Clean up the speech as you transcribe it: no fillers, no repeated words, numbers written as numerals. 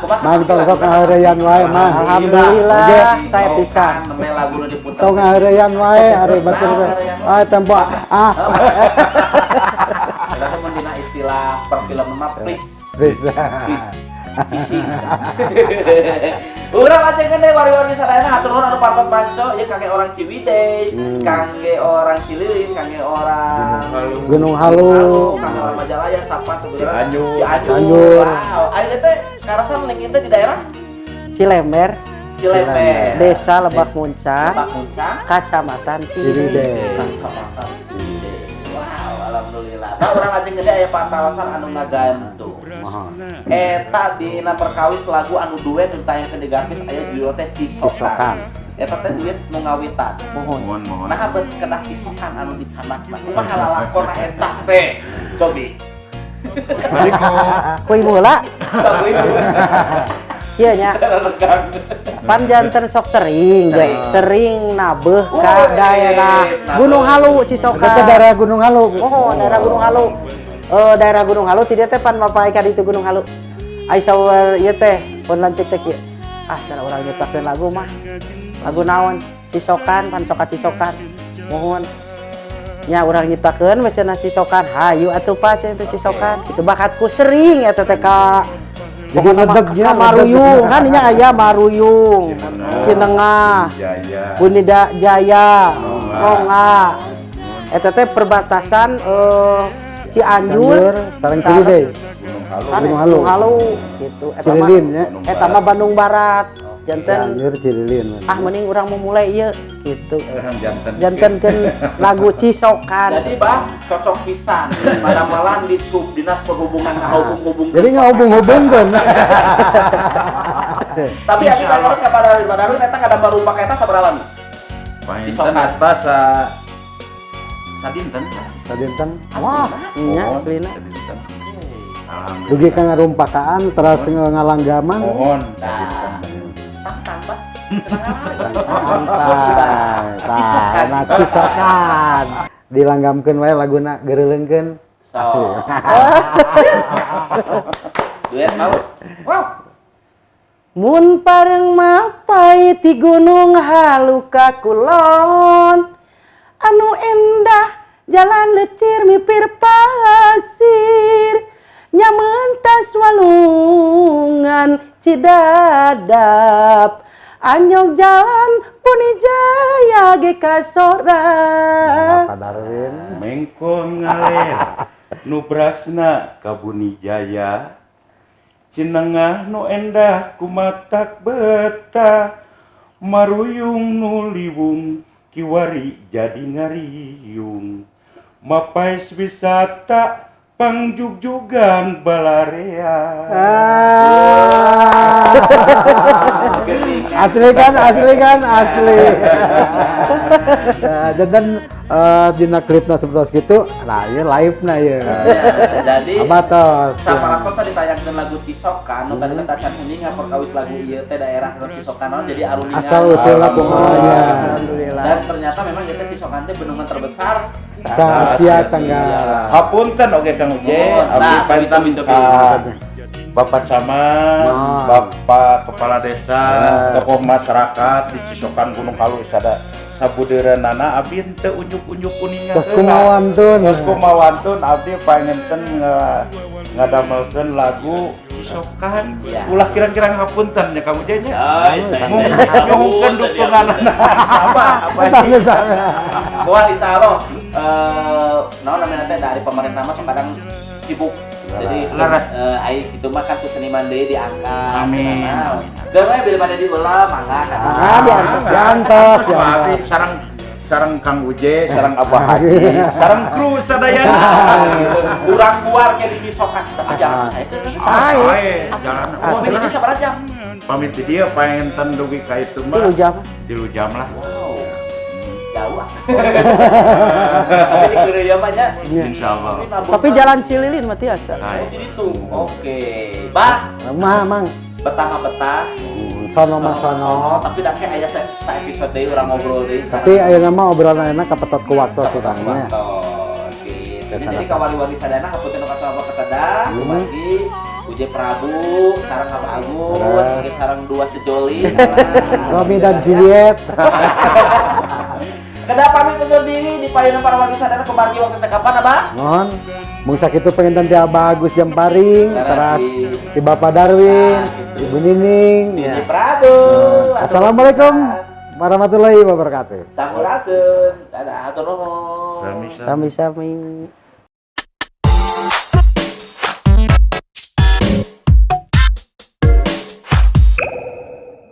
Kumaha? Mang, tong sok ngaheureyan wae, Mang. Alhamdulillah, Oke. saya bisa. Nembe lagu nu diputer. Tong ngaheureyan wae ari batur teh. Ah, tempo ah. Eta teh mun dina istilah perfilman mah please. Bisa. Please. Cicing. Urang lajengkeun deui, wargi-wargi sadayana, hatur nuhun anu parantos manco ieu kangge orang Ciwidey, kangge orang Cililin, kangge orang Gunung Halu. Kangge orang Majalaya, Sapa sebenarnya. Cianjur. Cianjur. Cianjur. Wow, ayeuna teh karasan lengin teh di daerah Cilember, Cilember. Desa Lebak Muncang, Lebak Muncang, Kacamatan Ciwidey. Ciwidey. Kacamatan Ciwidey. Wow, alhamdulillah. Nah, urang lajeng gede aya patarosan anu ngagantung. Eta dina perkawis lagu anu duet nu ditayangkeun di Garvis aya judul teh Cisokan. Cisokan. Eta teh duet nu ngawitan. Mohon. Mohon, mohon. Nah, bet kedah cisokan anu dicandakna. Kumaha lalakonna eta teh? Cobi. Ku ibu heula, Sabu ibu. Ieu nya. Regang. Pan janten sok sering, Sering. Sering nabeuh ka Wih, daerah nabeuh. Gunung Halu, Eta Cisokan. teh daerah Gunung Halu. Oh, daerah Gunung Halu. Eh, daerah Gunung Halu tidak teh pan mapay ka ditu Gunung Halu. Ai saur ieu teh pun lanceuk teh kieu. Ah, cenah urang nyiptakeun lagu mah. Lagu naon? Cisokan, pan soka Cisokan. Mohon. Nya urang nyiptakeun we cenah Cisokan. Hayu atuh, Pak, cenah teh Cisokan. Kitu bakatku sering eta teh ka Jadi ngedegnya, ka Maruyung kan nya aya Maruyung, Cinengah, Jaya. Bunida Jaya, Rongga. Eta teh perbatasan Cianjur, Cianjur, sareng Ciwidey. Gunung Halu. Sanes, Gunung Halu. Gunung Halu gitu. Eta mah Cililin ya. eta mah Bandung Barat. Janten Cianjur Cililin. ah mending urang memulai ieu gitu. Janten. Jantenkeun lagu Cisokan. Jadi, Bah, cocok pisan. Pada malam di sub dinas perhubungan ngahubung-hubung. Jadi ngahubung-hubungkeun. Tapi abi kan harus ka Pak Darwin. Pak Darwin, eta kada barumpak eta sabaraha lami? Panginten Cisokan. Eta sadinten. Sadinten. Wah, nya Mohon, aslina. sadinten. Alhamdulillah. Dugi ka ngarumpakaan teras ngalanggaman. Mohon Nah. sadinten. Tang Pak. Senang. Santai. Cisokan. Tah, Cisokan. Dilanggamkeun wae laguna geureuleungkeun. So. Duet mau. Wow. Mun pareng mapay ti Gunung Halu ka kulon anu endah jalan lecir mipir pasir nyameuntas walungan Cidadap anyog jalan Buni Jaya ge kasora. Pak Darwin. Mengko ngaler nu brasna ka Buni Jaya, Cinengah nu endah kumatak betah, Maruyung nu liwung kiwari jadi ngariung, mapais wisata pangjugjugan balarea. Ah. Asli kan, asli kan, asli. Nah, janten dina klipna seperti gitu, nah ieu live na ieu. Ya, jadi Abatos. saparatos ditayangkeun lagu Cisokan nu tadi teh can uninga perkawis lagu ieu teh daerah nu Cisokan naon jadi aruninga. Asal usulna kumaha nya. Alhamdulillah. Dan ternyata memang ieu teh Cisokan teh bendungan terbesar Sa Asia Tenggara. Hapunten oge, Kang Uje, Mohon. abdi Nah, panten cobi, cobi, ka Bapak Camat, Nah. Bapak Kepala Desa, Ya. tokoh masyarakat di Cisokan Gunung Halu sada sabudeureunana, abdi teu unjuk-unjuk uninga. Tos kumawantun. Tos kumawantun abdi panginten ngadamelkeun lagu Cisokan. Iya. Ulah kirang-kirang hapunten nya, Kang Uje nya. Ay, saya Nyuhunkeun dukunganana. Apa apa Sama sama. Wah, insya Allah, naon namanya teh dari pemerintah mah sok kadang sibuk. Jadi Leres. Ai kitu mah kan ku seniman deui diangkat. Amin. Nah, geus we bilih pada diulah mangga kan. Ah, diantos, diantos, Wah, abdi diantos. sareng sareng Kang Uje, sareng Abah Haji, sareng kru sadayana. Kurang keluar ke di Cisokan tapi jalan saya ke Sae, jalan. Oh, ini sabaraha jam? Pamit di dieu panginten dugi ka itu mah. 3 jam. 3 jam lah. Wow. Jauh ah. Tapi di Korea mah nya. Insyaallah. Tapi jalan Cililin mah tiasa. Oh, jadi tuh. Oke. Bah, Mah, mang. Betah mah betah. Sono mah sono. Tapi dah kayak aya sa episode deui urang ngobrol deui. Tapi ayeuna mah obrolan enak kapetot ku waktu urangnya. Oke. Jadi kawali-wali sadana hapunten nu kasama keteda, kumargi Uje. DJ Prabu, sareng Abah Agus, Terus. mungkin sareng dua sejoli. Romi dan Juliet. Kedah pamit undur diri di payunan para warga sadaya, kembali waktu teh kapan, Abah? Mohon mung sakitu panginten ti Abah Agus Jamparing, Terus. Teras ti Bapak Darwin, Nah, gitu. Ibu Nining. DJ Ya. Prabu. Assalamualaikum warahmatullahi wabarakatuh. Sampurasun. Dadah, hatur nuhun. Sami-sami. Sami-sami.